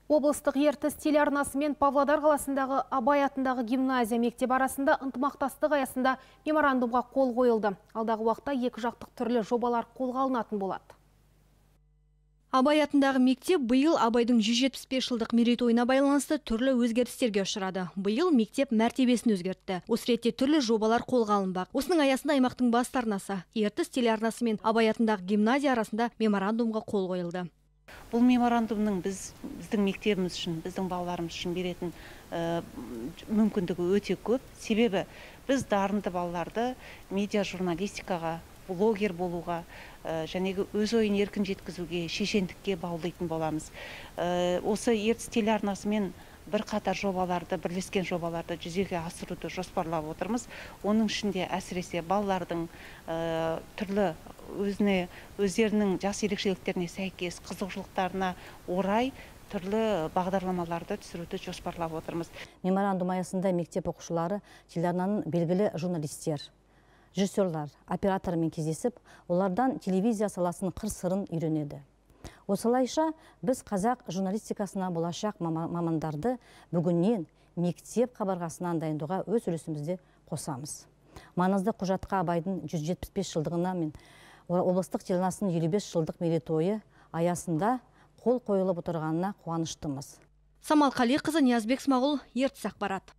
Облыстық Ертіс телеарнасы мен Павлодар қаласындағы Абай атындағы гимназия мектеп арасында ынтымақтастық аясында меморандумға қол қойылды. Алдағы уақытта екі жақтық түрлі жобалар қолға алынатын болады. Абай атындағы мектеп биыл Абайдың 175 жылдық мерейтойына байланысты түрлі өзгерістерге ұшырады. Биыл мектеп мәртебесін өзгертті. Осы ретте түрлі жобалар қолға алынбақ. Осының аясында аймақтың басты арнасы Ертіс телеарнасы мен Абай атындағы гимназия арасында меморандумға қол қойылды. Бұл меморандумның біздің мектебіміз үшін, біздің балаларымыз үшін беретін мүмкіндігі өте көп. Себебі біз дарынды балаларды медиа журналистикаға, блогер болуға, және өз ойын еркін жеткізуге, шешендікке баулитын боламыз. Осы Ертіс телеарнасымен бірқатар жобаларды, бірлескен жобаларды жүзеге асыруды жоспарлап отырмыз. Оның ішінде әсіресе балалардың түрлі өзіне, өздерінің жас ерекшеліктеріне сәйкес қызығушылықтарына орай түрлі бағдарламаларды түсіруді жоспарлап отырмыз. Меморандум аясында мектеп оқушылары телеарнаның белгілі журналистер, режиссерлар, оператормен кездесіп, олардан телевизия саласының қыр-сырын үйренеді. Осылайша біз қазақ журналистикасына болашақ мамандарды бүгіннен мектеп қабырғасынан дайындауға өз үлесімізді қосамыз. Маңызды құжатқа Абайдың 175 жылдығына мен облыстық телеарнасының 55 жылдық мерейтойы аясында қол қойылып отырғанына қуаныштымыз. Самал Қалиқызы, Ниязбек Смағұл, Ертіс ақпарат.